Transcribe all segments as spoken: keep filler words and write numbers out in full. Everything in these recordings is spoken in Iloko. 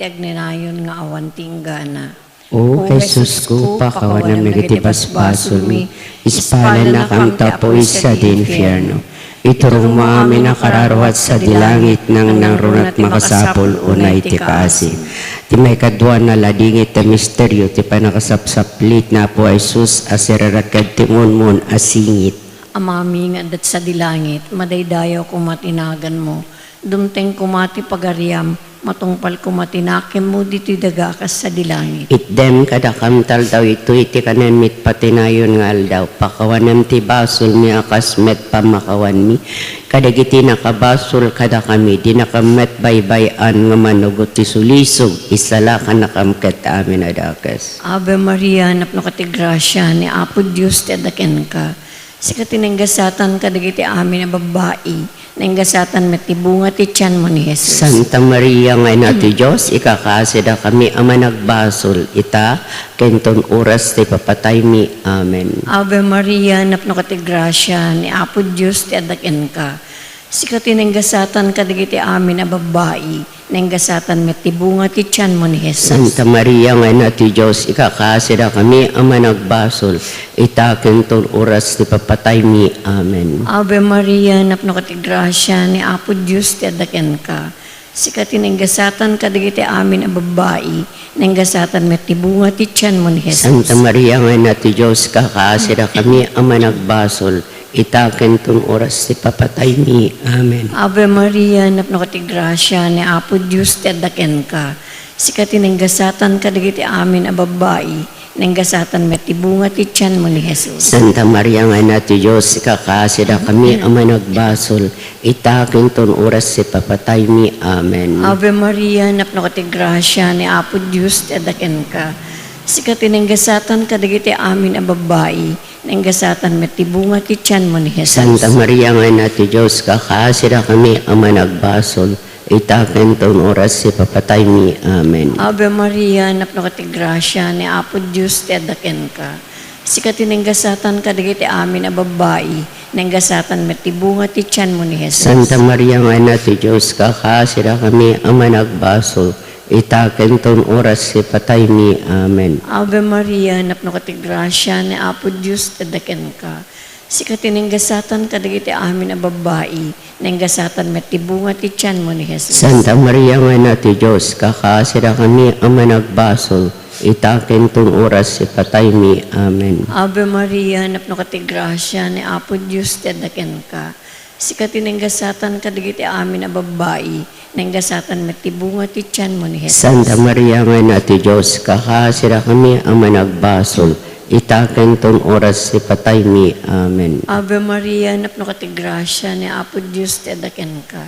ti agnanayon nga awan ti inggana. O Jesusko, pakawanam dagiti basbasolmi, ispalannakam ta apuy sadi infierno. Iturongmo amin a kararuat sadi langit, nangnangruna ti makasapul unay ti kaasim. Ti maikadua a naladingit a misterio ti pannakasapsaplit ni Apo Jesus a sirarakked ti ngunmun a singit. Amami nga adda sadi langit, madaydayaw koma ti naganmo. Dumteng koma ti pagariam, matungpal koma ti nakemmo ditoy daga a kas sadi langit. Itdem kadakam ti aldaw itoy ti kanenmi ti patinayon nga aldaw. Pakawanem ti basolmi a kas met pammakawanmi kadagiti nakabasol kadakami. Dinakam met baybay-an nga manugot ti sulisog, isalakannakam ket amin a dakes. Ave Maria, napnoka ti grasia, ni Apo Dios ti adda kenka. Sika ti naingasatan kadagiti amin a babbai, naingasatan met ti bunga ti tianmo ni Jesus. Santa Maria nga Ina ti Dios, ikakaasidakami a managbasol ita ken ton oras ti papataymi. Amen. Ave Maria, napnoka ti grasia, ni Apo Dios ti adda kenka. Sika ti naingasatan kadagiti amin a babbai, naingasatan met ti bunga ti tianmo ni Jesus. Santa Maria nga Ina ti Dios, ikakaasidakami a managbasol ita ken ton oras ti papataymi. Amen. Ave Maria, napnoka ti grasia, ni Apo Dios ti adda kenka. Sika ti naingasatan kadagiti amin a babbai, naingasatan met ti bunga ti tianmo ni Jesus. Santa Maria nga Ina ti Dios, ikakaasidakami a managbasol ita ken ton oras ti papataymi. Amen. Ave Maria, napnoka ti grasia, ni Apo Dios ti adda kenka. Sika ti naingasatan kadagiti amin a babbai, naingasatan met ti bunga ti tianmo ni Jesus. Santa Maria nga Ina ti Dios, ikakaasidakami a managbasol ita ken ton oras ti papataymi. Amen. Ave Maria, napnoka ti grasia, ni Apo Dios ti adda kenka. Sika ti naingasatan kadagiti amin a babbai, naingasatan met ti bunga ti tianmo ni Jesus. Santa Maria nga Ina ti Dios, ikakaasidakami a managbasol ita ken ton oras ti papataymi. Amen. Ave Maria, napnoka ti grasia, ni Apo Dios ti adda kenka. Sika ti naingasatan kadagiti amin a babbai, naingasatan met ti bunga ti tianmo ni Jesus. Santa Maria nga Ina ti Dios, ikakaasidakami a managbasol ita ken ton oras ti pataymi. Amen. Ave Maria, napnoka ti grasia, ni Apo Dios ti adda kenka. Sika ti naingasatan kadagiti amin a babbai, naingasatan met ti bunga ti tianmo ni Jesus. Santa Maria nga Ina ti Dios, ikakaasidakami a managbasol ita ken ton oras ti pataymi. Amen. Ave Maria, napnoka ti grasia, ni Apo Dios ti adda kenka. Sika ti naingasatan kadagiti amin a babbai, naingasatan met ti bunga ti tianmo ni Jesus. Santa Maria nga Ina ti Dios, ikakaasidakami a managbasol ita ken ton oras ti pataymi. Amen. Ave Maria, napnoka ti grasia, ni Apo Dios ti adda kenka.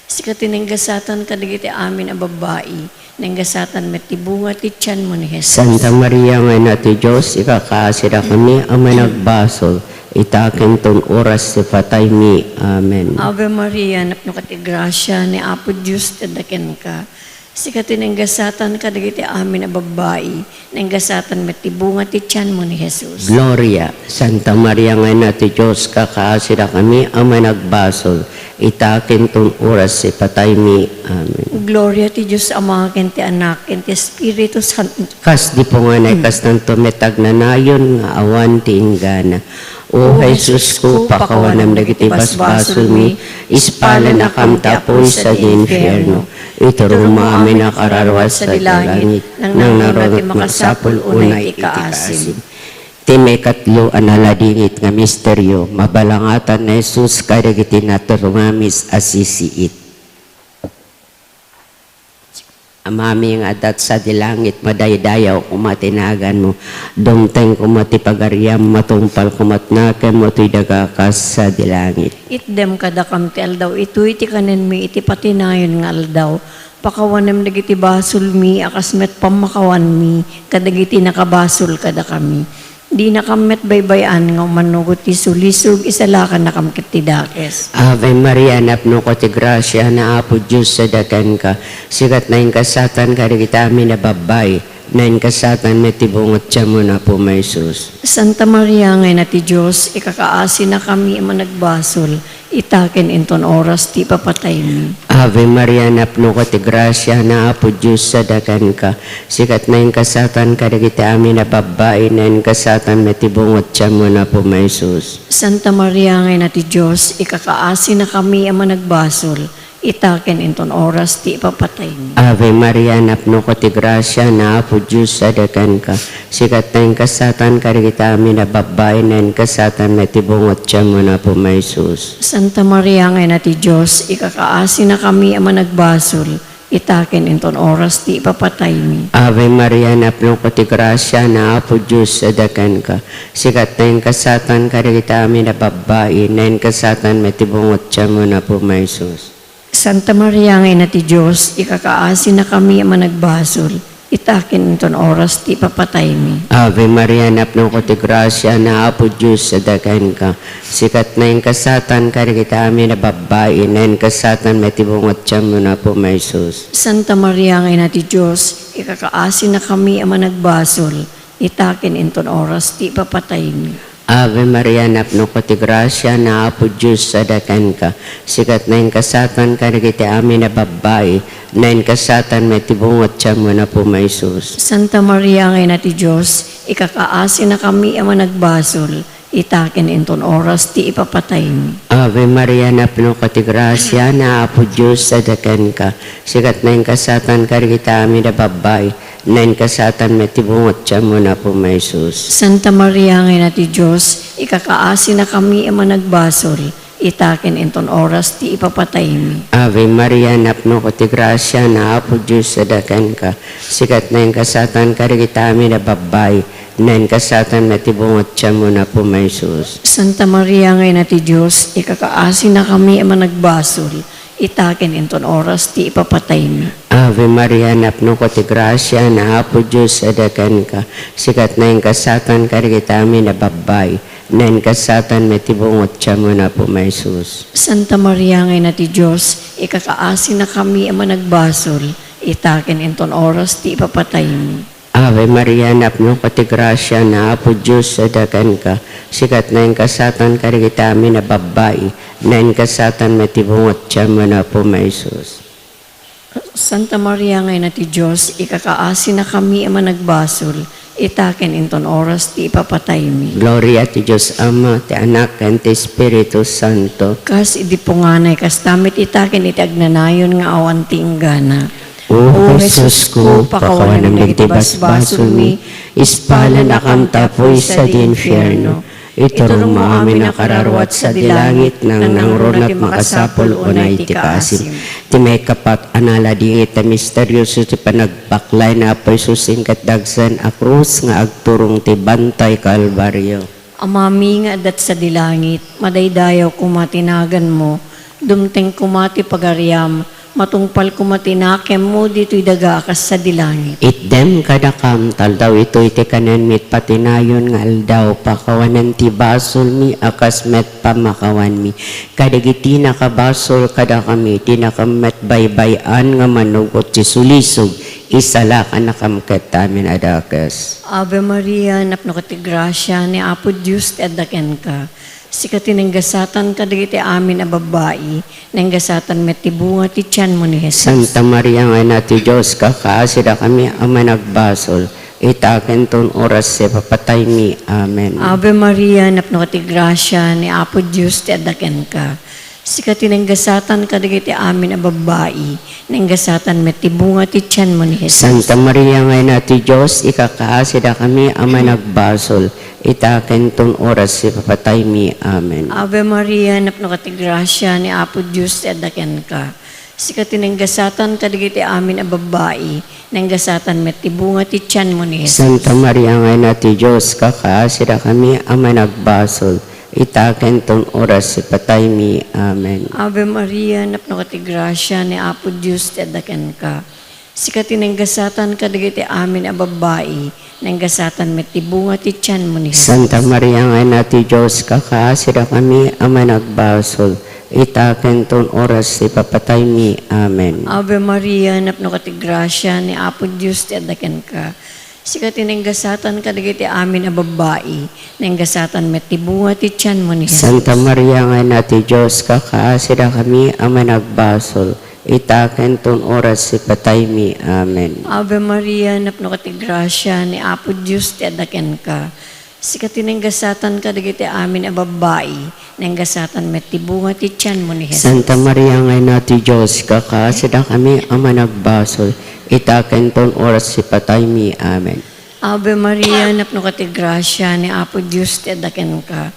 Sika ti naingasatan kadagiti amin a babbai, naingasatan met ti bunga ti tianmo ni Jesus. Santa Maria nga Ina ti Dios, ikakaasidakami a managbasol ita ken ton oras ti pataymi. Amen. Ave Maria, napnoka ti grasia, ni Apo Dios ti adda kenka. Sika ti naingasatan kadagiti amin a babbai, naingasatan met ti bunga ti tianmo ni Jesus. Gloria. Santa Maria nga Ina ti Dios, ikakaasidakami a managbasol ita ken ton oras ti pataymi. Amen. Gloria ti Dios Ama, ken ti Anak, ken ti Espiritu Santo. Kas di punganay, kastan met agnanayon nga awan ti inggana. O Jesusko, pakawanam dagiti basbasolmi, ispalannakam ta apuy sadi infierno. Iturongmo amin a kararuat sadi langit, nangnangruna ti makasapul unay iti kaasim. Ti maikatlo a naladingit nga misterio, mabalangatan ni Jesus kadagiti naturumamis a sisiit. Amami nga adda sadi langit, madaydayaw koma ti naganmo. Dumteng koma ti pagariam, matungpal koma ti nakemmo toy daga kas sadi langit. Itdem kadakam ti aldaw itoy ti kanenmi iti patinayon nga aldaw. Pakawanem dagiti basolmi a kas met pammakawanmi kadagiti nakabasol kadakami. Dinakam met baybay-an nga umanugot ti sulisog, isalakannakam ket ti dakes. Ave Maria, napnoka ti grasia, ni Apo Dios ti adda kenka. Sika ti naingasatan kadagiti amin a babbai, naingasatan met ti bunga ti tianmo, Apo, a Jesus. Santa Maria nga Ina ti Dios, ikakaasinakami a managbasol, ita ken inton oras ti ipapataymi. Ave Maria, napnoka ti grasia, ni Apo Dios sadakanka. Sika ti naingasatan kadagiti amin a babbai, naingasatan met ti bunga ti tianmo, Apo Jesus. Santa Maria nga Ina ti Dios, ikakaasinakami a managbasol, ita ken inton oras ti ipapataymi. Ave Maria, napnoka ti grasia, ni Apo Dios sadakanka. Sika ti naingasatan kadagiti amin a babbai, naingasatan met ti bunga ti tianmo, Apo Jesus. Santa Maria nga Ina ti Dios, ikakaasinakami a managbasol, ita ken inton oras ti ipapataymi. Ave Maria, napnoka ti grasia, ni Apo Dios sadakanka. Sika ti naingasatan kadagiti amin a babbai, naingasatan met ti bunga ti tianmo, Apo Jesus. Santa Maria nga Ina ti Dios, ikakaasinakami a managbasol, ita ken inton oras ti ipapataymi. Ave Maria, napnoka ti grasia, ni Apo Dios sadakanka. Sika ti naingasatan kadagiti amin a babbai, naingasatan met ti bunga ti tianmo, Apo Jesus. Santa Maria nga Ina ti Dios, ikakaasinakami a managbasol, ita ken inton oras ti ipapataymi. Ave Maria, napnoka ti grasia, ni Apo Dios sadakanka. Sika ti naingasatan kadagiti amin a babbai, naingasatan met ti bunga ti tianmo, Apo Jesus. Santa Maria nga Ina ti Dios, ikakaasinakami a managbasol, ita ken inton oras ti ipapataymi. Ave Maria, napnoka ti grasia, ni Apo Dios sadakanka. Sika ti naingasatan kadagiti amin a babbai, naingasatan met ti bunga ti tianmo, Apo Jesus. Santa Maria nga Ina ti Dios, ikakaasinakami a managbasol, ita ken inton oras ti ipapataymi. Ave Maria, napnoka ti grasia, ni Apo Dios sadakanka. Sika ti naingasatan kadagiti amin a babbai, naingasatan met ti bunga ti tianmo, Apo Jesus. Santa Maria nga Ina ti Dios, ikakaasinakami a managbasol, ita ken inton oras ti ipapataymi. Ave Maria, napnoka ti grasia, ni Apo Dios sadakanka. Sika ti naingasatan kadagiti amin a babbai, naingasatan met ti bunga ti tianmo, Apo Jesus. Santa Maria nga Ina ti Dios, ikakaasinakami a managbasol, ita ken inton oras ti ipapataymi. Ave Maria, napnoka ti grasia, ni Apo Dios sadakanka. Sika ti naingasatan kadagiti amin a babbai, naingasatan met ti bunga ti tianmo, Apo Jesus. Santa Maria nga Ina ti Dios, ikakaasinakami a managbasol, ita ken inton oras ti ipapataymi. Gloria ti Dios Ama, ti Anak, ken ti Espiritu Santo. Kas idi punganay, kasta met ita ken iti agnanayon nga awan ti inggana. O Jesusko, pakawanam dagiti basbasolmi, ispalanakam ta apuy sadi infierno. Iturongmo amin a kararuat sadi langit, nangnangruna ti makasapul unay ti kaasim. Ti maikapat a naladingit a misterioso ti panagbaklay ni Apo Jesus inket dagsen a krus nga agturong ti Bantay Kalbario. Amami nga adda sadi langit, madaydayaw koma ti naganmo, dumteng koma ti pagariam, matungpal koma ti nakemmo ditoy daga a kas sadi langit. Itdem kadakam, taldaw itoy ti kanenmi iti patinayon nga aldaw, pakawanen ti basolmi a kas met pammakawanmi kadagiti nakabasol kadakami, ti nakem met baybay-an nga manugot ti sulisog, isalakanakam ket amin a dakes. Ave Maria, napnoka ti grasia, ni Apo Dios ti adda kenka. Sika ti nanggasatan kadagiti amin a babbai, nanggasatan met ti bunga ti tianmo ni Jesus. Santa Maria nga Ina ti Dios, kakaasidakammi a managbasol, ita ken ton oras ti ipapataymi. Amen. Ave Maria, napnoka ti grasia, ni Apo Dios ti adda kenka. Sika ti nanggasatan kadagiti amin a babbai, nanggasatan met ti bunga ti tianmo ni Jesus. Santa Maria nga Ina ti Dios, ikakaasidakami a managbasol, ita ken ton oras ti ipapataymi. Amen. Ave Maria, napnoka ti grasia, ni Apo Dios ti adda kenka. Sika ti nanggasatan kadagiti amin a babbai, nanggasatan met ti bunga ti tianmo ni Jesus. Santa Maria nga Ina ti Dios, kakaasidakammi a managbasol, ita ken ton oras ti ipataymi. Amen. Ave Maria, napnoka ti grasia, ni Apo Dios ti adda kenka. Sika ti nanggasatan kadagiti amin a babbai, nanggasatan met ti bunga ti tianmo ni Jesus. Santa Maria nga Ina ti Dios, kakaasidakammi a managbasol, ita ken ton oras ti ipapataymi. Amen. Ave Maria, napnoka ti grasia, ni Apo Dios ti adda kenka. Sika ti nainggasatan kadagiti amin a babbai, nainggasatan met ti bunga ti tianmo ni Jesus. Santa Maria nga Ina ti Dios, kakaasidak kami a managbasol, ita ken ton oras ti pataymi. Amen. Ave Maria, napnoka ti grasia, ni Apo Dios ti adda kenka. Sika ti nainggasatan kadagiti amin a babbai, nainggasatan met ti bunga ti tianmo ni Jesus. Santa Maria nga Ina ti Dios, kakaasidak kami a managbasol, ita ken ton oras ti pataymi. Amen. Ave Maria, napnoka ti grasia, ni Apo Dios ti adda kenka.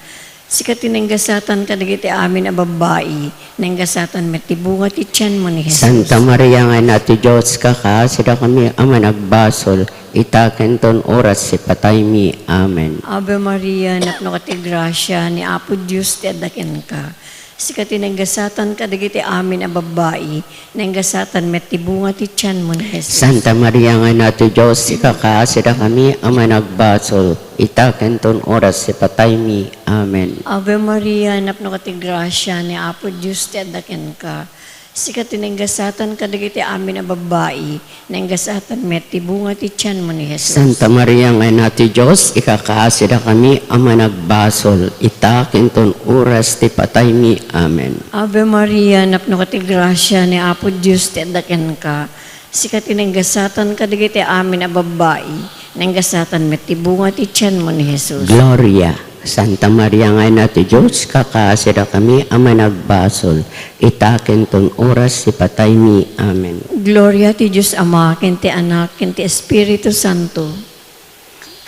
Sika ti nainggasatan kadagiti amin a babbai, nainggasatan met ti bunga ti tianmo ni Jesus. Santa Maria nga Ina ti Dios, kakaasidak kami a managbasol, ita ken ton oras ti pataymi. Amen. Ave Maria, napnoka ti grasia, ni Apo Dios ti adda kenka. Sika ti nainggasatan kadagiti amin a babbai, nainggasatan met ti bunga ti tianmo ni Jesus. Santa Maria nga Ina ti Dios, kakaasidak kami a managbasol, ita ken ton oras ti pataymi. Amen. Ave Maria, napnoka ti grasia, ni Apo Dios ti adda kenka. Sika ti nainggasatan kadagiti amin a babbai, nainggasatan met ti bunga ti tianmo ni Jesus. Santa Maria nga Ina ti Dios, ikakaasidak kami a managbasol, ita ken ton oras ti pataymi. Amen. Ave Maria, napnoka ti grasia, ni Apo Dios ti adda kenka. Sika ti nainggasatan kadagiti amin a babbai, nainggasatan met ti bunga ti tianmo ni Jesus. Gloria. Santa Maria nga Ina ti Dios, kakaasidak kami a managbasol, ita ken ton oras ti pataymi. Amen. Gloria ti Dios Ama, ken ti Anak, ken ti Espiritu Santo.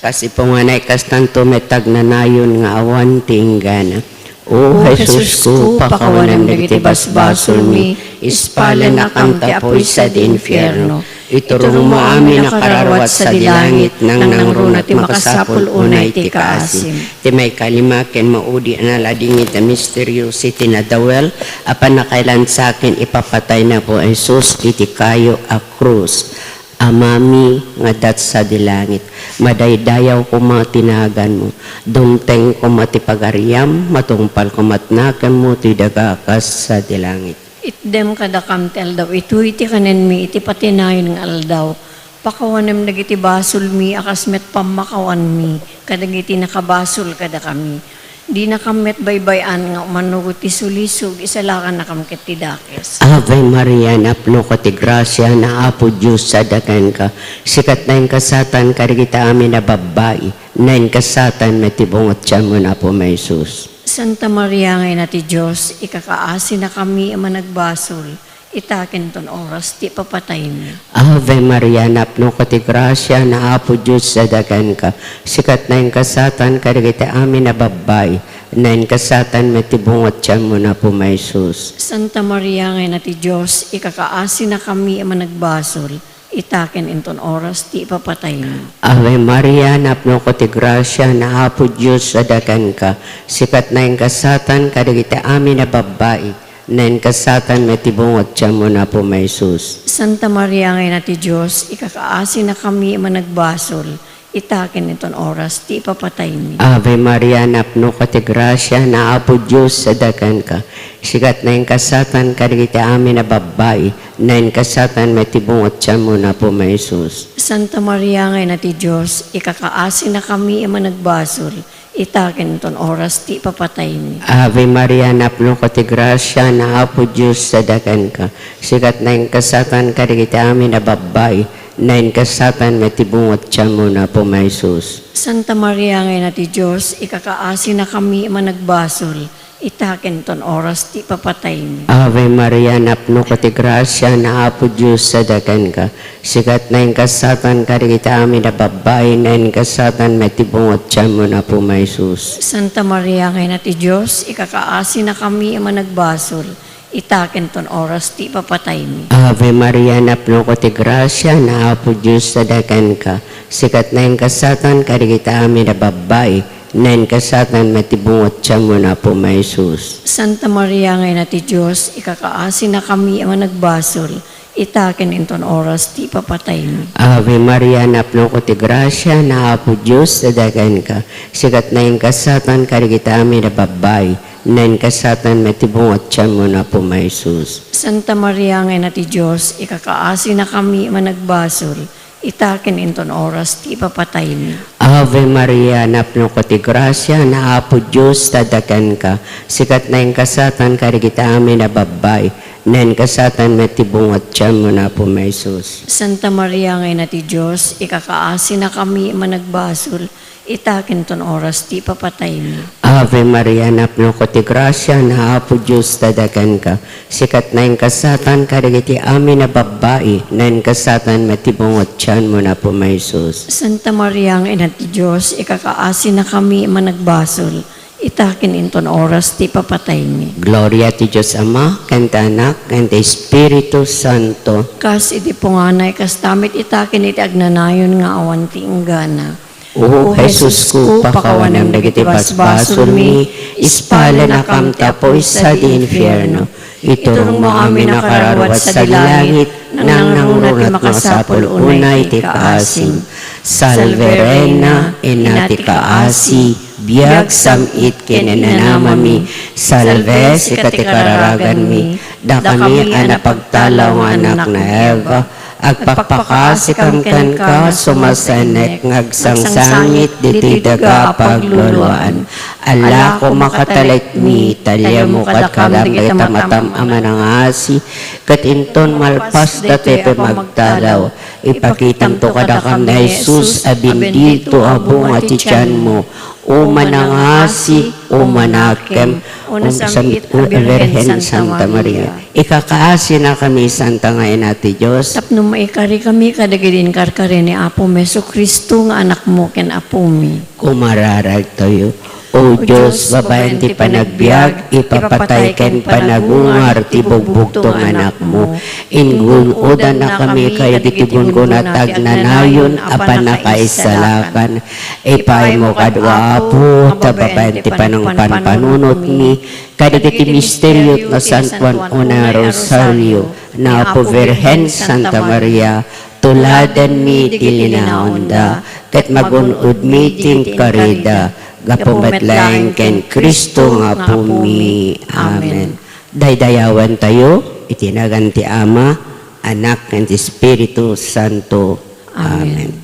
Kas ipunganay, kastanto met agnanayon nga awan ti inggana. O O Jesus ko, pakawanem dagiti basbasolmi, ispalennakam ti apuy sadi infierno. Iturongmo amin a kararuat sadi langit, nangnangruna ti makasapul unay ti kaasim. Ti maikalima ken maudi a naladingit a misterio iti nadawel a pannakailansa ken ipapatay ni Apo Jesus iti kayo a krus. Amami nga adda sadi langit, madaydayaw koma ti naganmo. Dumteng koma ti pagariam, matungpal koma ti naganmo ti daga kas sadi langit. Itdem kadakam ti aldaw itoy ti kanenmi iti patinayon nga aldaw. Pakawanem dagiti basolmi a kas met pammakawanmi kadagiti nakabasol kadakami. Dinakam met baybay-an nga umano ti sulisog, isalakannakam ket ti dakes. Ave Maria, napnoka ti grasia, ni Apo Dios adda kenka. Sika ti nainggasatan kadagiti amin a babbai, nainggasatan met ti bunga ti tianmo ni Apo Jesus. Santa Maria nga Ina ti Dios, ikakaasinakami a managbasol, ita ken ton oras ti ipapataymi. Ave Maria, napnoka ti grasia, ni Apo Dios adda kenka. Sika ti nainggasatan kadagiti amin a babbai, nainggasatan met ti bunga ti tianmo ni Apo Jesus. Santa Maria nga Ina ti Dios, ikakaasinakami a managbasol, ita ken inton oras ti ipapataymi. Ave Maria, napnoka ti grasia, ni Apo Dios adda kenka. Sika ti nainggasatan kadagiti amin a babbai, nainggasatan met ti bunga ti tianmo ni Apo Jesus. Santa Maria nga Ina ti Dios, ikakaasinakami a managbasol, ita ken inton oras ti ipapataymi. Ave Maria, napnoka ti grasia, ni Apo Dios adda kenka. Sika ti nainggasatan kadagiti amin a babbai, nainggasatan met ti bunga ti tianmo ni Apo Jesus. Santa Maria nga Ina ti Dios, ikakaasinakami a managbasol, ita ken inton oras ti ipapataymi. Ave Maria, napnoka ti grasia, ni Apo Dios adda kenka. Sika ti nainggasatan kadagiti amin a babbai, nainggasatan met ti bunga ti tianmo ni Apo Jesus. Santa Maria nga Ina ti Dios, ikakaasinakami a managbasol, ita ken ton oras ti ipapataymi. Ave Maria, napnoka ti grasia, ni Apo Dios adda kenka. Sika ti nainggasatan kadagiti amin a babbai, nainggasatan met ti bunga ti tianmo ni Apo Jesus. Santa Maria nga Ina ti Dios, ikakaasinakami a managbasol, ita ken ton oras ti ipapataymi. Ave Maria, napnoka ti grasia, ni Apo Dios adda kenka. Sika ti nainggasatan kadagiti amin a babbai, nainggasatan met ti bunga ti tianmo ni Apo Jesus. Santa Maria nga Ina ti Dios, ikakaasinakami a managbasol, ita ken inton oras ti ipapataymi. Ave Maria, napnoka ti grasia, ni Apo Dios adda kenka. Sika ti nainggasatan kadagiti amin a babbai, nainggasatan met ti bunga ti tianmo ni Apo Jesus. Santa Maria nga Ina ti Dios, ikakaasinakami a managbasol, ita ken inton oras ti ipapataymi. Ave Maria, napnoka ti grasia, ni Apo Dios ti adda kenka. Sika ti nainkasaatan kadagiti amin a babbai, nainkasaatan met ti bunga ti tianmo, ni Apo Jesus. Santa Maria nga Ina ti Dios, ikakaasinakami a managbasol, ita ken ton oras ti ipapataymi. Ave Maria, napnoka ti grasia, ni Apo Dios ti adda kenka. Sika ti nainkasaatan kadagiti amin a babbai, nainkasaatan met ti bunga ti tianmo, ni Apo Jesus. Santa Maria nga Ina ti Dios, ikakaasinakami a managbasol, ita ken inton oras ti ipapataymi. Gloria ti Dios Ama, ken ti Anak, ken ti Espiritu Santo. Kas iti punganay, kasta met ita ken iti agnanayon nga awan ti inggana. O Jesusko, pakawanem dagiti basbasolmi, ispalennakam ti apuy sadi infierno. Iturongmo amin a kararuat sadi langit, nangnangruna ti makasapul unay ti kaasim. Salve Reina, Ina ti kaasi, biag, sam-it ken inanamami. Salve, sika ti kararaganmi, dakami a napagtalaw nga anak ni Eva. Agpakpakaasikam kenka, sumasennek nga agsangsangit ditoy daga a pagluluan. Alako makatalekmi, taliyemmo kadakam dagiti matam a manangasi, ket inton malpas daytoy a pamagtalaw, ipakitamto kadakam ni Jesus a bendito a bunga ti tianmo. O manangasi, o manakem, o sam-it a Birhen Santa Maria. Ikakaasinakami, Santa nga Ina ti Dios. Tapno maikarikami kadagiti inkarkari ni Apomi Jesu-Cristo nga Anakmo ken Apomi. Kumararagtayo. O Dios, babaen ti panagbiag, ipapatay ken panagungar ti bugbugto nga Anakmo. Ingun-odannakami kadagiti gungguna ti agnanayon a pannakaisalakan. Ipaaymo kadakuada, Apo, ta babaen ti panangpanpanunotmi kadagiti misterio ti Nasantoan a Rosario, ni Apo Birhen Santa Maria, tuladanmi ti linaonda, ket magun-odmi ti inkarida, gapu met laeng ken Cristo nga Apomi. Amen. Daydayawentayo iti nagan ti Ama, Anak, ken ti Espiritu Santo. Amen. Amen.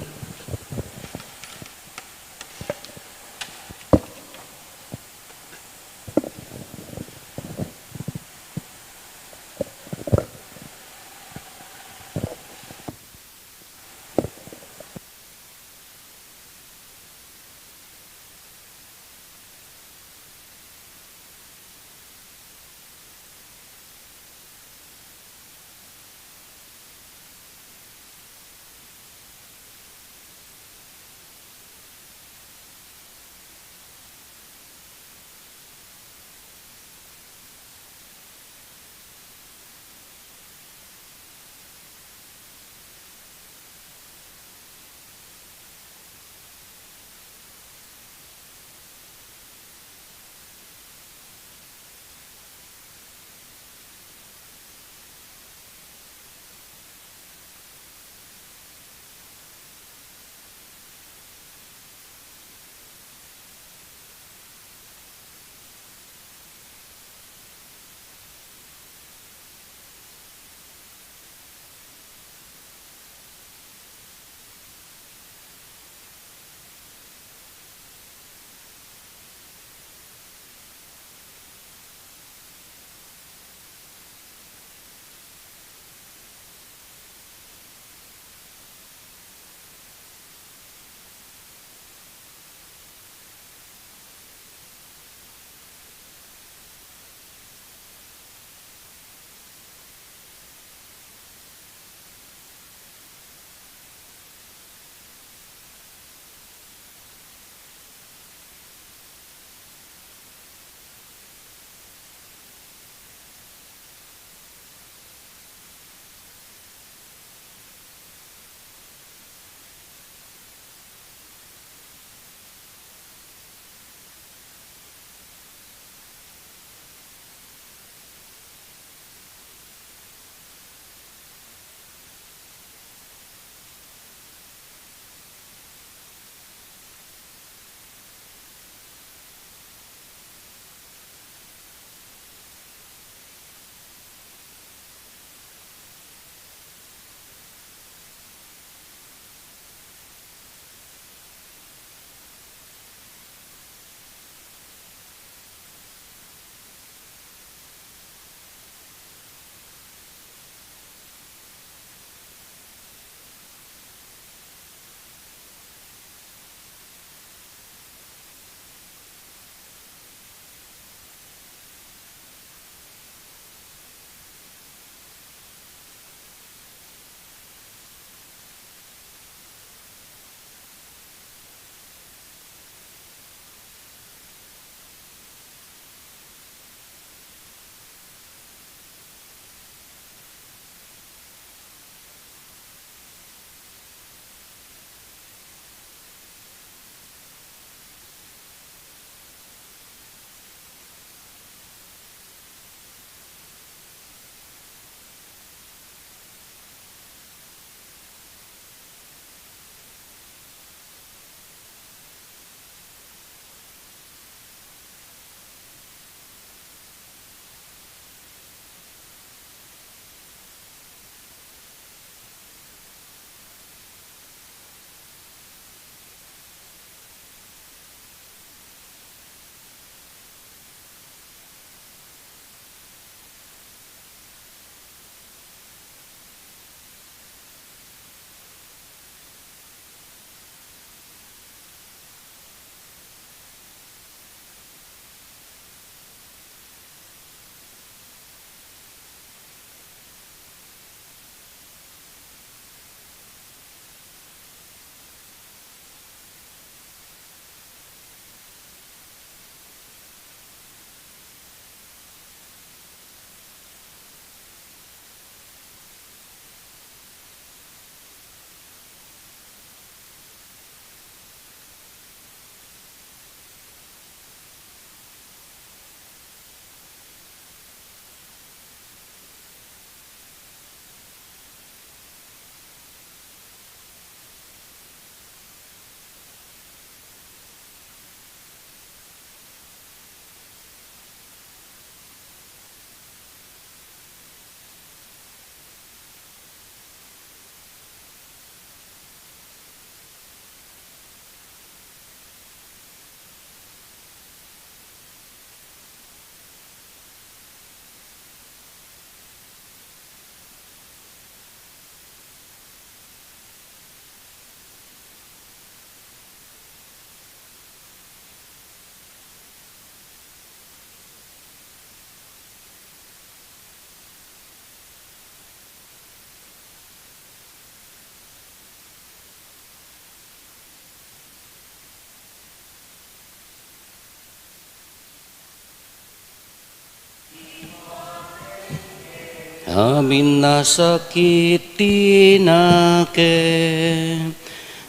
Amin a sakit ti nakem,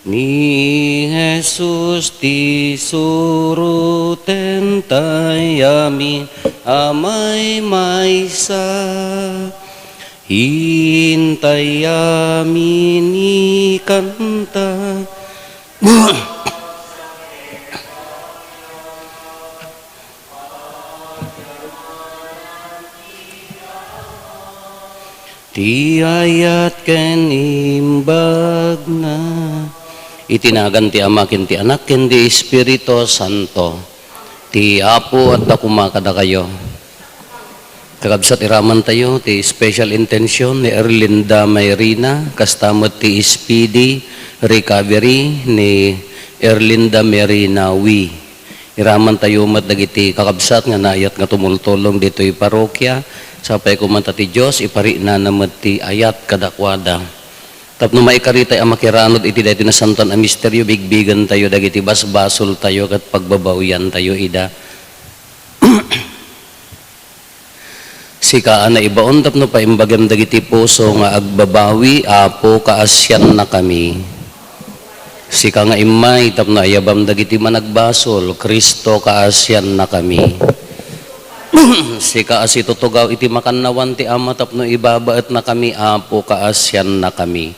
ni Jesus ti suroten tay amin a maymaysa. Intay amin ikanta. Ti ayat ken imbagna. Iti nagan ti Ama ken ti Anak ken ti Espiritu Santo. Ti Apo adda koma kadakayo. Kakabsat, iramantayo ti special intention ni Erlinda Mayrina, kasta met ti speedy recovery ni Erlinda Mayrina Wee. Iramantayo met dagiti kakabsat nga naayat nga tumultulong ditoy parokya. Sapay koma ta ti Dios ipariknana met ti ayat kadakuada. Tapno maikaritay a makiranod iti daytoy nasantoan a misterio, bigbigentayo dagiti basbasoltayo ket pagbabawiantayo ida. Sika a naibaon tapno paimbagem dagiti puso nga agbabawi, Apo, kaasiannakami. Sika nga immay tapno ayabam dagiti managbasol, Cristo, kaasiannakami. Sika a situtugaw iti makannawan ti Ama tapno ibabaetnakami, Apo, kaasiannakami.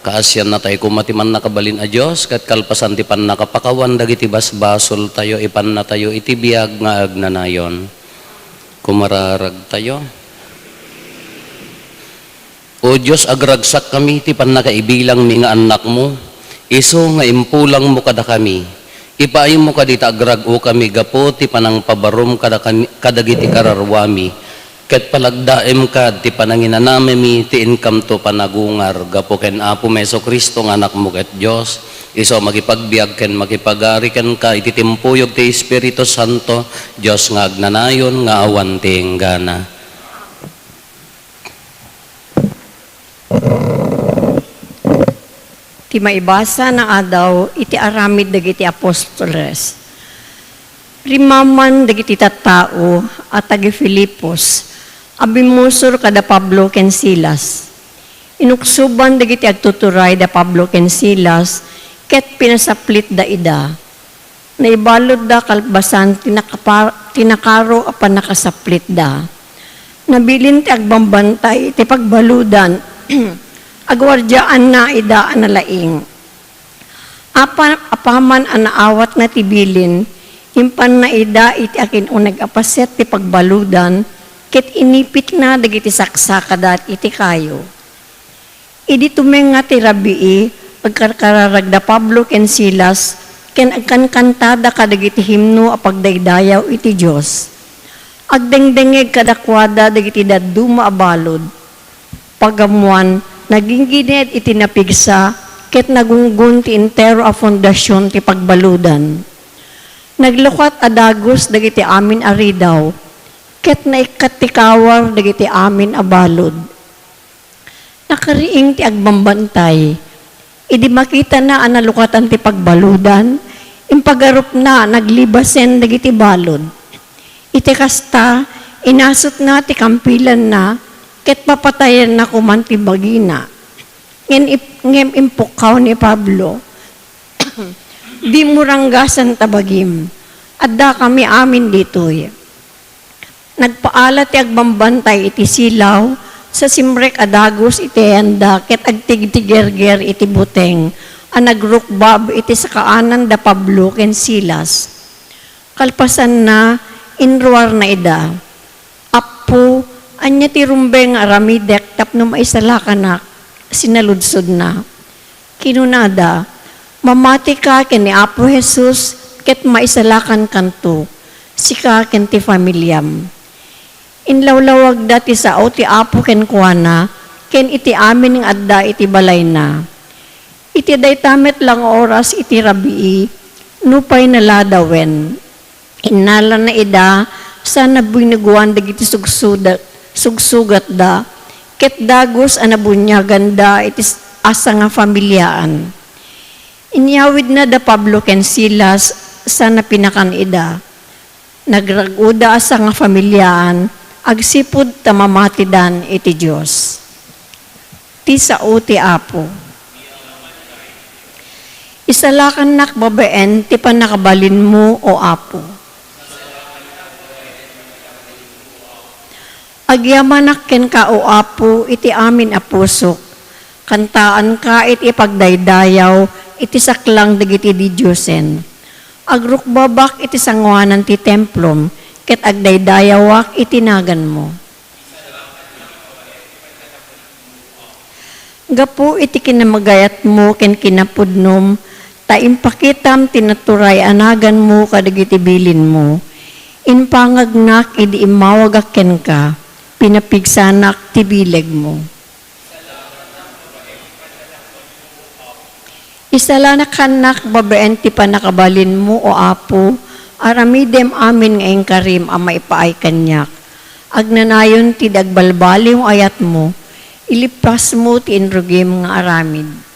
Kaasiannatay koma ti Mannakabalin a Dios, ket kalpasan ti pannakapakawan dagiti basbasoltayo, ipannatayo iti biag nga agnanayon. Kumararagtayo. O Dios, agragsakkami ti pannakaibilangmi nga annakmo, isu nga impulangmo kadakami. Ipaaymo kadi ta agrag-okami gapu ti panangpabarom kadakami, kadagiti kararuami, ket palagdaem kad ti pananginanamemi ti inkamto panagungar gapu ken Apomi Jesu-Cristo nga Anakmo ket Dios, isu a makipagbiag ken makipagari kenka iti timpuyog ti Espiritu Santo, Dios nga agnanayon nga awan ti inggana. Ti maibasa nga adaw iti aramid dagiti apostoles. Rimmaman dagiti tattao a taga-Filipos a bimmusor kada Pablo ken Silas. Inuksoban dagiti agtuturay da Pablo ken Silas ket pinasaplitda ida. Naibaludda kalpasan ti nakapa-, ti nakaro a pannakasaplitda. Nabilin ti agbambantay iti pagbaludan. Aguardiaanna ida a nalaing. Apa-, apaman a naawatna ti bilin, impanna ida iti akin-uneg a paset ti pagbaludan, ket inipitna dagiti saksakada iti kayo. Idi tumengnga ti rabii, agkarkararagda Pablo ken Silas, ken agkankantada kadagiti himno a pagdaydayaw iti Dios. Agdengdengngeg kadakuada dagiti dadduma a balud. Pagammuan, naginggined iti napigsa, ket nagunggon ti entero a fondasion ti pagbaludan. Naglukat a dagus dagiti amin a ridaw, ket naikkat ti kawar dagiti amin a balud. Nakariing ti agbambantay. Idi makitana a nalukatan ti pagbaludan, impagarupna a naglibasen dagiti balud. Iti kasta, inasutna ti kampilanna ket papatayanna koman ti bagina. Ngem ip-, ngem impukkaw ni Pablo, "Dimo ranggasen ta bagim. Addakami amin ditoy." Nagpaala ti agbambantay iti silaw sa simrek a dagus iti ayanda ket agtigtigerger iti buteng a nagrukbab iti sakaanan da Pablo ken Silas. Kalpasanna, inruarna ida. "Appo, ania ti rumbeng nga aramidek tapno maisalakanak?" sinaludsodna. Kinunada, "Mamatika ken ni Apo Jesus ket maisalakankanto, sika ken ti familiam." Inlawlawagda ti sao ti Apo kenkuana ken iti amin nga adda iti balayna. Iti dayta met la nga oras iti rabii, nupay naladawen. Innalana ida sana binugoan dagiti sugsuda-, sugsugatda, ket dagus a nabuniaganda iti s-, asa nga familiaan. Inyawidna da Pablo ken Silas sana pinakan ida. Nagrag-oda asa nga familiaan, agsipud ta mamatidan iti Dios. Ti sao ti Apo. Isalakannak babaen ti pannakabalinmo, O Apo. Agyamanak kenka, O Apo, iti amin a pusok. Kantaanka iti ipagdaydayaw iti saklang dagiti didiosen. Agrukbabak iti sangoanan ti templom, ket agdaydayawak iti naganmo. Gapu iti kinamagayatmo ken kinapudnom, ta impakitam ti naturay a naganmo kadagiti bilinmo. Impangagnak idi immawagak kenka, pinapigsanak ti bilegmo. Isalakannak babaen ti pannakabalinmo, O Apo, aramidem amin nga inkarim a maipaay kaniak. Agnanayon ti agbalbaliw nga ayatmo, ilippasmo ti inrugim nga aramid.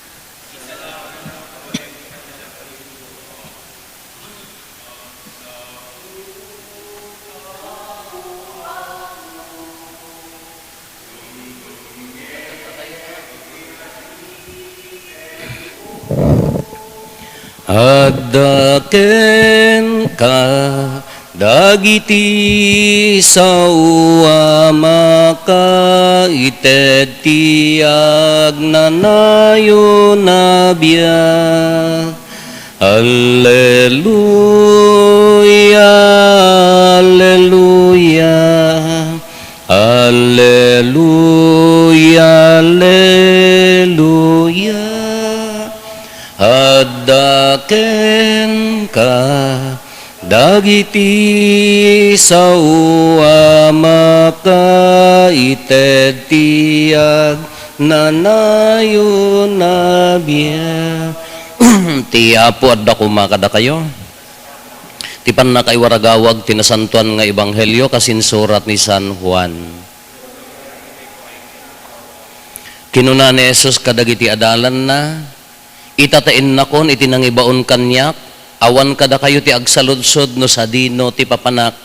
Adda kenka dagiti sao a makaited ti agnanayon a biag. Alleluia, alleluia, alleluia, alleluia. Adda kenka dagiti sao a makaited ti agnanayon a biag. Ti Apo adda koma kadakayo. Ti pannakaiwaragawag ti nasantoan nga ebanghelio kas insurat ni San Juan. Kinuna ni Jesus kadagiti adalanna, "Ita ta innakon iti nangibaon kaniak, awan kadakayo ti agsaludsod no sadino ti papanak,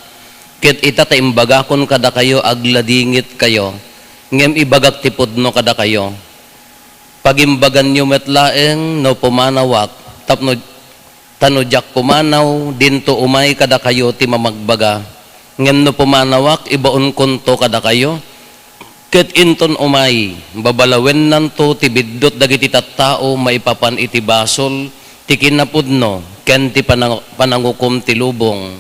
ket ita ta imbagakon kadakayo, agladingitkayo, ngem ibagak ti pudno kadakayo. Pagimbaganyo met laeng no pumanawak, tapno, ta no diak pumanaw, dinto umay kadakayo ti mamagbaga. Ngem no pumanawak, ibaonkonto kadakayo." Ket inton umay, babalawennanto ti biddut dagiti tattao maipapan iti basol ti kinapudno ken ti panang-, panangukom ti lubong.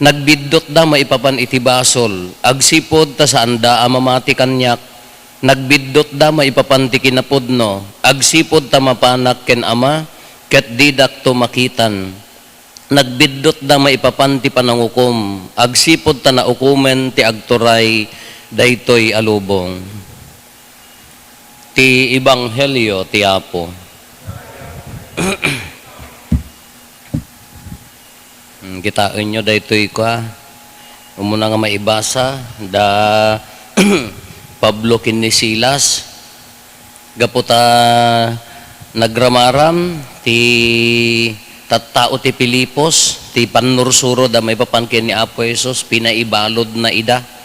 Nagbiddutda maipapan iti basol, agsipud ta saanda a mamati kaniak. Nagbiddutda maipapan ti kinapudno, agsipud ta mapanak ken Ama, ket didakto makitan. Nagbiddutda maipapan ti panangukom, agsipud ta naukomen ti agturay daytoy a lubong. Ti Ebanghelio ti Apo. Hmm, kitaenyo daytoy kua, umuna nga maibasa da Pablo ken ni Silas. Gapu ta nagramaram ti tattao ti Filipos, ti pannursuroda maipapan ken ni Apo Jesus, pinaibaludna ida.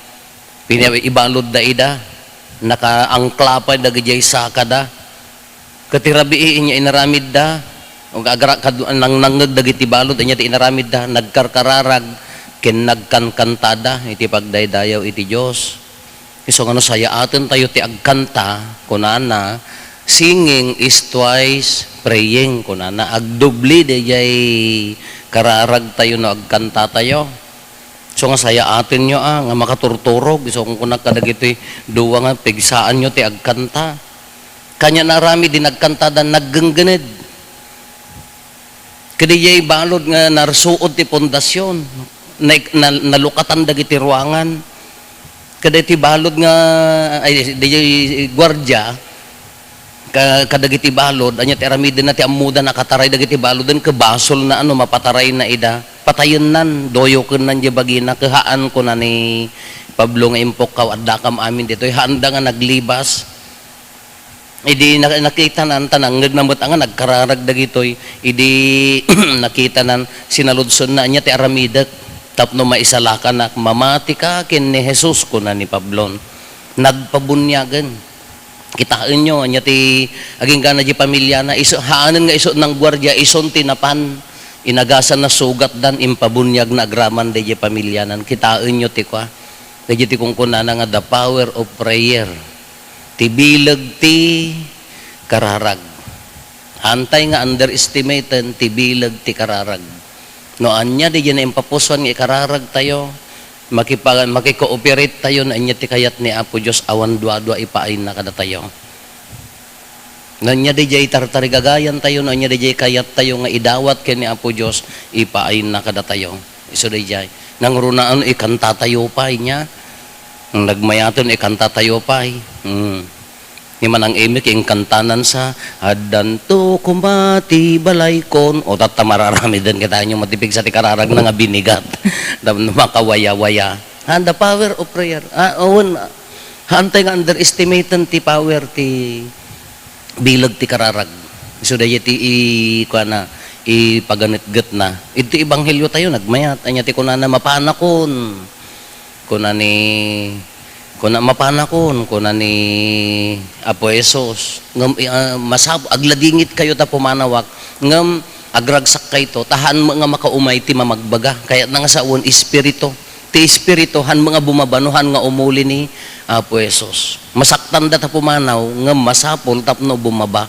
Pinaibaludda ida. Nakaangkla pay dagidiay sakada. Ket ti rabii, ania inaramidda? Ug agra-, kad-, nangnangngeg dagiti balud, ania ti inaramidda? Nagkarkararag ken nagkankantada iti pagdaydayaw iti Dios. Isu nga no sayaatentayo ti agkanta, kunana, "Singing is twice praying," kunana, agdubli daydiay kararagtayo no agkantatayo. Isu nga sayaatenyo a, nga makaturturog, isu nga kunak kadagitoy dua nga pigsaanyo ti agkanta. Kaniana aramid di nagkantada naggenggened. Kadi jay balud nga narsuod ti pundasyon, na-, na-, nalukatan dagiti ruangan. Kadi ti balud nga, ay, di jay guardia, ka-, kadagiti balud, ania ti aramidenna ti ammoda nakataray dagiti baluden, ket basolna a no mapatarayna ida, patayennan, doyokennan jay bagina, ket haan, kuna ni Pablo nga impukkaw, addakam amin ditoy, haanda nga naglibas. Idi na-, nakitanan, ta nangngegna met a nga nagkararag dagitoy. Idi nakitanan, sinaludsodna, "Ania ti aramidek?" Tapno maisalakanak, mamatika ken ni Jesus, kuna ni Pablon. Nagpabuniagen. Kitaenyo, ania ti agingga na di pamiliana, isu-, haanen nga isu nang guardia, isun ti napan. Inagasan na sugatdan, impabuniagna agraman di pamilianan. Kitaenyo ti kua. Dagiti kunkunana nga the power of prayer. Ti bileg ti kararag. Antay nga underestimaten ti bileg ti kararag. No ania di naimpapusuan nga ikararag tayo, makipa-, makikooperate tayo no ania ti kayat ni Apo Dios awan duadua ipaayna kadatayo. No ania di tartarigagayan tayo, no ania di kayat tayo nga idawat ken ni Apo Dios, ipaayna kadatayo. Isu daydiay. Nangrunaan ikanta tayo pay nia. Nagmayaten ikanta tayo pay. Hmm. Ni Manang Amy, ken kantanan sa, "Addanto koma ti balaykon." O, tatta mararamiden kitaenyo, matipigsa ti kararagna nga binigat. Tapno makawayawaya. And the power of prayer. Ah, awan, hantay nga underestimaten ti power ti bileg ti kararag. Isu daydiay ti i-, kuana, ipaganetgetna. Iti ebanghelio tayo, nagmayat. Ania ti kunana, "Mapanakon." Kuna ni, kuna, "Mapanakon," kuna ni Apo Jesus. Ngem, ah, masap-, agladingitkayo ta pumanawak. Ngem, agragsakkayo, ta haan met nga makaumay ti mamagbaga. Kayatna nga sawen, espiritu. Ti espiritu, haan met nga bumaba, no haan nga umuli ni Apo Jesus. Masaktanda ta pumanaw, ngem masapul tapno bumaba.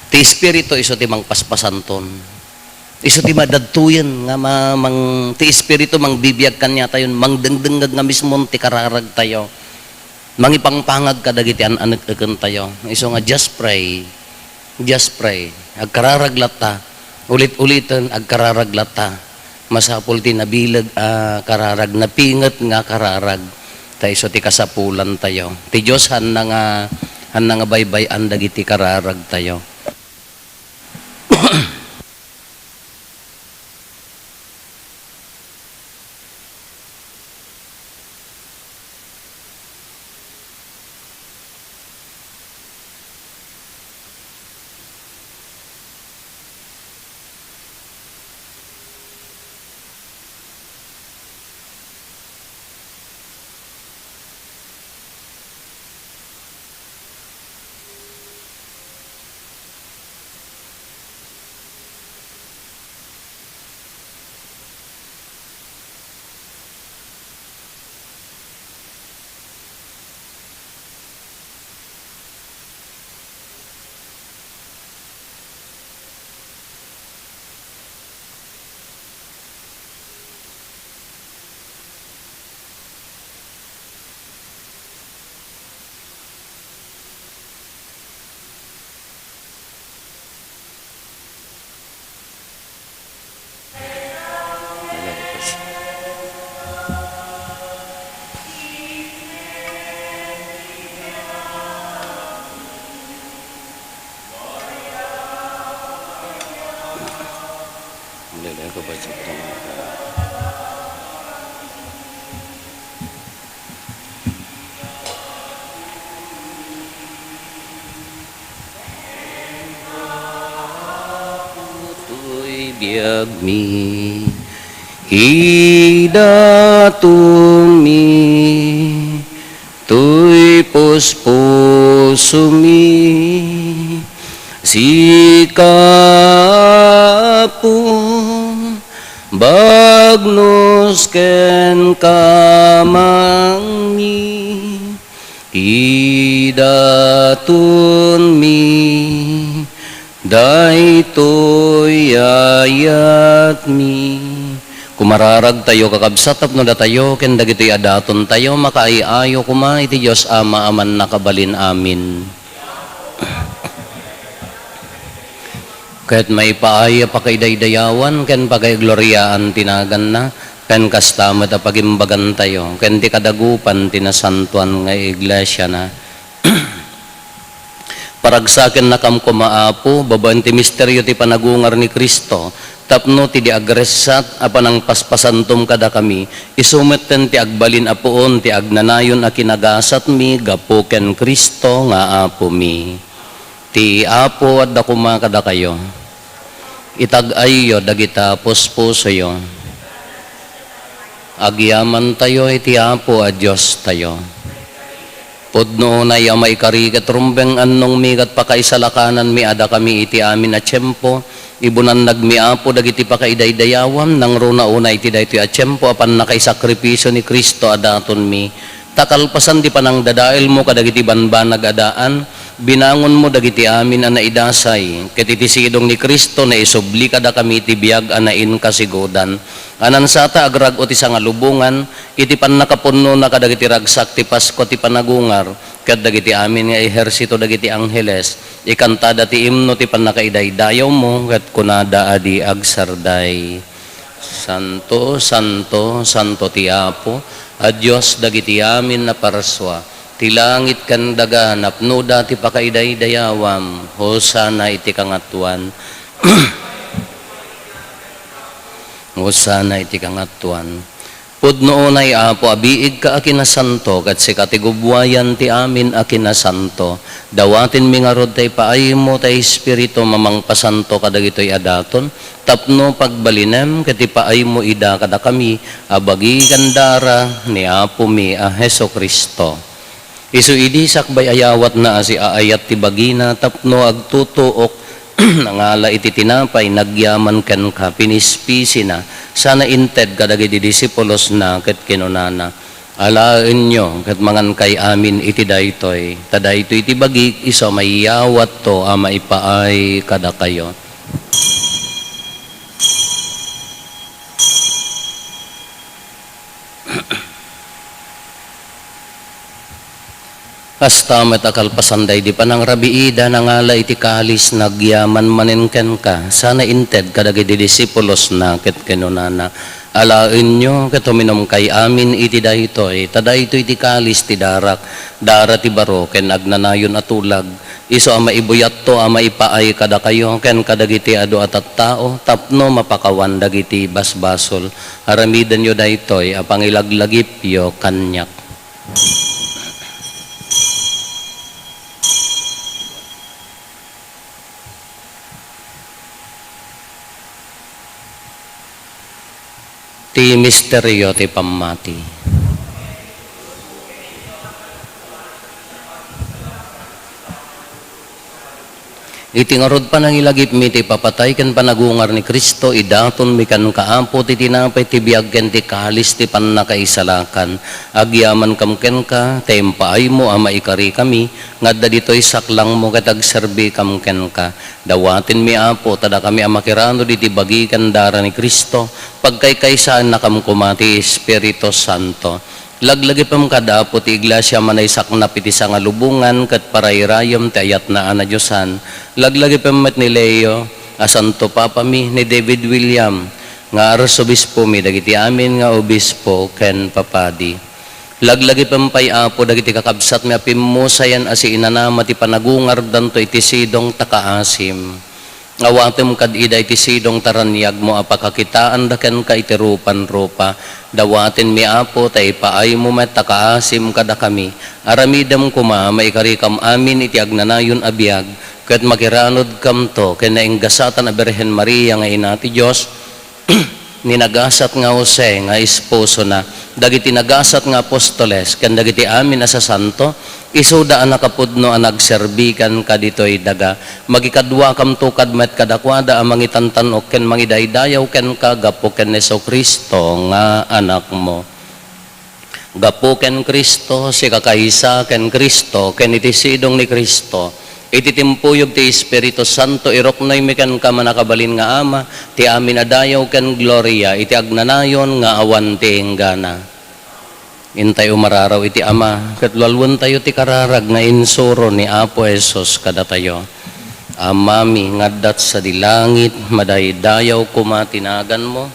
Ti espiritu, isu ti mangpaspasanton. Isu ti madadtoyen nga ma-, mang-, ti Espiritu mangbibiag kaniatayon, mangdengdengngeg nga mismon ti kararagtayo. Mangipangpangag kadagiti an-, anek-ekentayo. Isu nga, just pray. Just pray. Agkararag latta. Ulit-uliten, agkararag latta. Masapul ti nabileg a kararag, napinget nga kararag. Ta isu ti kasapulantayo. Ti Dios, hanna nga, hanna nga baybay-an dagiti kararagtayo. Toy biagmi, idatonmi, toy puspusomi, sika, Apo, bagnos ken kamangmi, idatonmi daytoy ayatmi. Kumararagtayo, kakabsat, tapno datayo ken dagitoy a datontayo makaay-ayo koma iti Dios Ama a Mannakabalin-amin. Ket maipaay a pakaidaydayawan ken pakaigloriaan ti naganna, ken kasta met a pagimbagantayo ken ti kadagupan ti nasantoan nga iglesiana. Paragsakennakam koma, Apo, babaen ti misterio ti panagungar ni Cristo, tapno ti di agressat a panangpaspasantom kadakami, isu metten ti agbalin a puon ti agnanayon a kinagasatmi gapu ken Cristo nga Apomi. Ti Apo adda koma kadakayo. Itag-ayyo dagita puspusoyo. Agyamantayo iti Apo a Diostayo. Pudno unay a maikari ket rumbeng annongmi ket pakaisalakananmi a dakami iti amin a tiempo, ibunannagmi, Apo, dagiti pakaidaydayawam, nangruna unay iti daytoy a tiempo a pannakaisakripisio ni Cristo a datonmi, ta kalpasan ti panangdadaelmo kadagiti banbanag a daan, binangonmo dagiti amin a naidasay, ket iti sidong ni Cristo naisubli kadakami ti biag a nainkasigodan. Anansata agrag-o ti sangalubongan iti pannakapunnona kadagiti ragsak ti Pasko ti panagungar, ket dagiti amin nga ehersito dagiti angheles, ikantada ti imno ti pannakaidaydayawmo, ket kunada a di agsarday: Santo, santo, santo ti Apo a Dios dagiti amin a parsua. Ti langit ken daga napnoda ti pakaidaydayawam. Hosanna iti kangatoan. Hosanna iti kangatoan. Pudno unay, Apo, a biigka a kinasanto, ket sika ti gubbuayan ti amin a kinasanto. Dawatenmi ngarud ta ipaaymo ti Espiritu a mangpasanto kadagitoy a daton, tapno pagbalinem ket ipaaymo ida kadakami a bagi ken dara ni Apomi a Jesu-Cristo. Isu idi sakbay a yawatna a siaayat ti bagina tapno agtutuok, nangala iti tinapay, nagyaman kenka, pinispisina, sana inted kadagiti disipulosna ket kinunana: Alaenyo ket mangankay amin iti daytoy, ta daytoy ti bagik isu a mayawatto a maipaay kadakayo. Kasta met a kalpasan daydi panangrabiida, nangala iti kalis, nagyaman manen kenka, sana inted kadagiti disipulosna ket kinunana: Alaenyo ket uminumkay amin iti daytoy, ta daytoy ti kalis ti darak, dara ti baro ken agnanayon a tulag, isu a maibuyatto a maipaay kadakayo ken kadagiti adu a tattao tapno mapakawan dagiti basbasol. Aramidenyo daytoy a pangilaglagipyo kaniak. Ti misterio ti pammati. Iti ngarud panangilagipmi ti ipapatay ken panagungar ni Cristo, idatonmi kenka, Apo, ti tinapay ti biag ken ti kalis ti pannakaisalakan. Agyamankam kenka, ta impaaymo a maikarikami nga adda ditoy saklangmo ket agserbikam kenka. Dawatenmi, Apo, ta dakami a makiranud iti bagi ken dara ni Cristo, pagkaykaysaennakam koma ti Espiritu Santo. Laglagipem kad, Apo, ti Iglesia a manaysaknap iti sangalubongan ket parairayem ti ayatna a nadiosan. Laglagipem met ni Leo a Santo Papami, ni David William nga Arsobispomi, dagiti amin nga obispo ken papadi. Laglagipem pay, Apo, dagiti kakabsatmi a pimmusayan a siinanama ti panagungardanto iti sidong ta kaasim. Awatem kad ida iti sidong ta raniagmo a pakakitaanda kenka iti rupan-rupa. Dawatenmi, Apo, ta ipaaymo met ta kaasim kadakami. Aramidem koma a maikarikam amin iti agnanayon a biag, ket makiranudkamto ken nainggasatan a Birhen Maria nga Ina ti Dios, ni nagasat nga Jose nga esposona, dagiti nagasat nga apostoles, ken dagiti amin a sasanto, isuda a nakapudno a nagserbi kenka ditoy daga. Magikaduakamto kad met kadakuada a mangitantan-ok ken mangidaydayaw kenka gapu ken Jesu-Cristo nga Anakmo. Gapu ken Cristo, sikakaysa ken Cristo, ken iti sidong ni Cristo, iti timpuyog ti Espiritu Santo, iruknoymi kenka, manakabalin nga Ama, ti amin a dayaw ken gloria iti agnanayon nga awan ti inggana. Intay umararaw iti Ama, ket lualuentayo ti kararag nga insuro ni Apo Jesus kadatayo. Amami nga adda sadi langit, madaydayaw koma ti naganmo.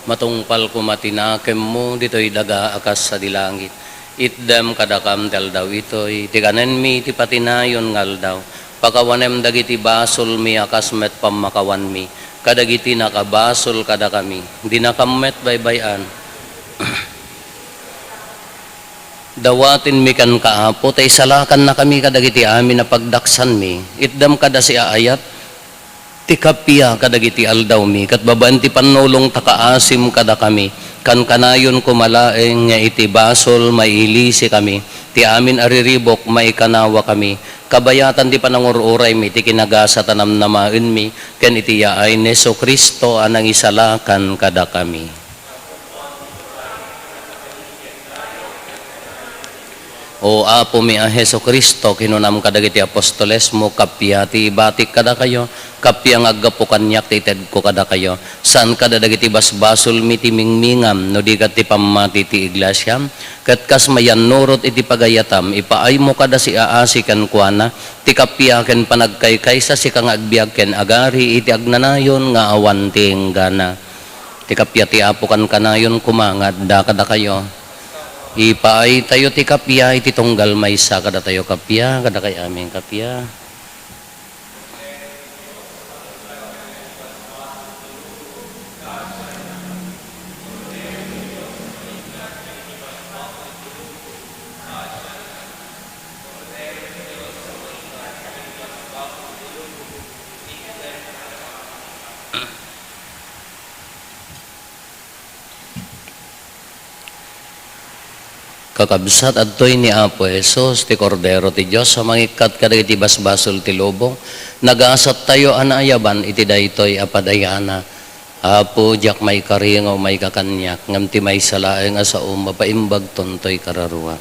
Matungpal koma ti nakemmo ditoy daga a kas sadi langit. Itdem kadakam ti aldaw itoy ti kanenmi ti patinayon nga aldaw. Pakawanem dagiti basolmi a kas met pammakawanmi kadagiti nakabasol kadakami. Dinakam met baybay-an. Dawatenmi kenka, Apo, ta isalakannakami kadagiti amin a pagdaksanmi. Itdem kada siaayat Ti kappia kadagiti aldawmi, ket babaen ti pannulong ta kaasim kadakami, kankanayon koma laeng nga iti basol mailisikami ti amin a riribuk, maikanawakami, kabayatan ti panangur-uraymi, ti kinagasat a namnamaenmi, ken iti yaay ni Jesu-Cristo a nangisalakan kadakami. O Apomi a Jesu-Cristo, kinunam kadagiti apostolesmo, kappia ti ibatik kadakayo, kappia nga aggapu kaniak ti itedko kadakayo. Saan kada dagiti basbasolmi ti mingmingam, no di ket ti pammati ti iglesiam? Ket kas mayannurot iti pagayatam, ipaaymo kada siaasi kenkuana ti kappia ken panagkaykaysa, sika nga agbiag ken agari iti agnanayon nga awan ti inggana. Ti kappia ti Apo kankanayon koma nga adda kadakayo. Ipaaytayo ti kappia iti tunggal maysa kadatayo. Kappia, kadakay amin kappia. Kakabsat, adtoy ni Apo Jesus, ti Kordero ti Dios a mangikkat kadagiti basbasol ti lubong. Nagasattayo a naayaban iti daytoy a padayana. Apo, diak maikari nga umayka kaniak, ngem ti maysa laeng a saom, mapaimbagton toy kararuam.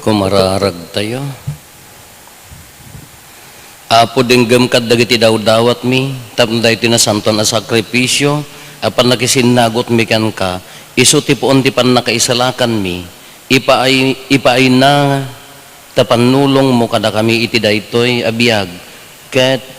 Kumararagtayo. Apo, denggem kadagiti dawdawatmi tapno daytoy nasantoan a sakrifisio a pannakisinnagotmi kenka, isu ti puon ti pannakaisalakanmi. Ipaay-, ipaayna ta pannulongmo kadakami iti daytoy a biag, ket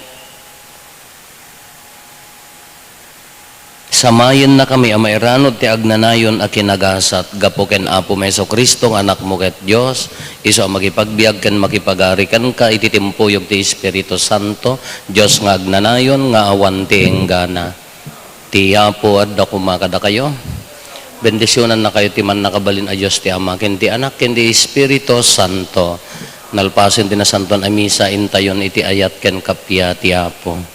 samayennakami a mairanod ti agnanayon a kinagasat gapu ken Apomi Jesu-Cristo nga Anakmo ket Dios, isu a makipagbiag ken makipagari kenka iti timpuyog ti Espiritu Santo, Dios nga agnanayon nga awan ti inggana. Ti Apo adda koma kadakayo. Bendisionannakayo ti Mannakabalin a Dios ti Ama, ken ti Anak, ken ti Espiritu Santo. Nalpasen ti Nasantoan a Misa, intayon iti ayat ken kappia ti Apo.